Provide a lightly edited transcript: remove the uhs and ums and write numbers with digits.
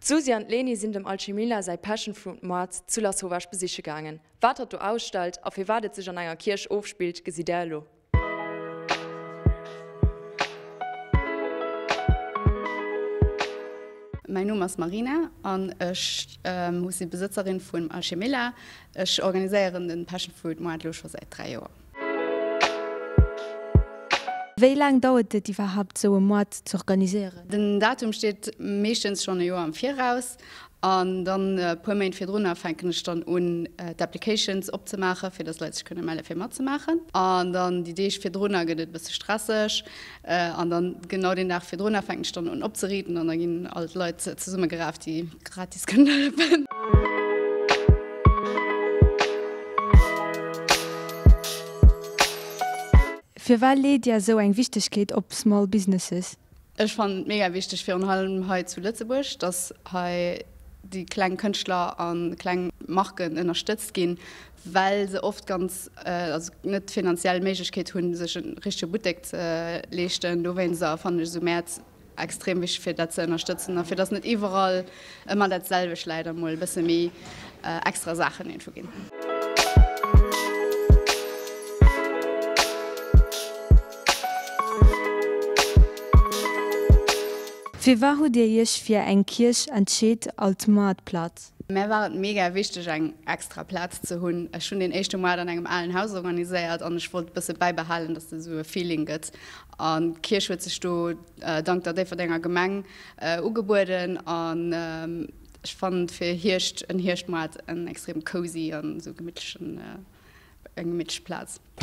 D'Susi an d'Leni sinn dem Alchemilla säi Passion Fruit Moart zu Lasauvage besiche gaangen. Wat hatt do ausstellt a firwat et sech an enger Kierch ofspillt, gesitt där elo. Mäin Numm ass Marina an ech si Besëtzerin vun Alchemilla. Ech organiséieren den Passion Fruit Moart elo scho säit 3 Joer. Wéi laang dauert et iwwerhaapt sou e Moart z'organiséieren? Den Datum steet meeschtens schonn e Joer am Viraus an dann e puer Méint virdrunner fänken ech dann un d'Applications opzemaachen, fir dass Leit sech kënne melle fir matzemaachen. An dann déi Deeg virdrunner gëtt et e bësse stresseg an dann genau deen Dag virdrunner fänken ech dann un opzeriiten an da ginn all d'Leit zesummegeraf déi gratis kënnen hëllefen. Firwat leet Dir esou eng Wichtegkeet op Small Businesses? Ech fannen et mega wichteg, virun allem hei zu Lëtzebuerg, dass hei déi kleng Kënschtler a kleng Marken ënnerstëtzt ginn, well se oft ganz, also net d'finanziell Méiglechkeet hunn, sech e richtege Buttek ze leeschten. Dowéinster fannen ech esou Mäert Extrem wichteg fir dat ze ënnerstëtzen a fir dass net iwwerall ëmmer dat selwecht läit a mol e bësse méi extra Saachen iergendwou ginn. Firwat hutt Dir Iech fir eng Kierch entscheet als Moartplaz? Mär war et mega wichteg eng extra Plaz ze hunn. Ech hunn deen éischte Moart an engem alen Haus organiséiert an ech wollt e bësse bäibehalen, dass et esou e Feeling gëtt An d'Kierch huet sech do dank der Déifferdenger Gemeng ugebueden. An ech fannen fir Hierscht en Hierschtmoart en extrem cozy an esou gemittlechen, eng gemittlech Plaz.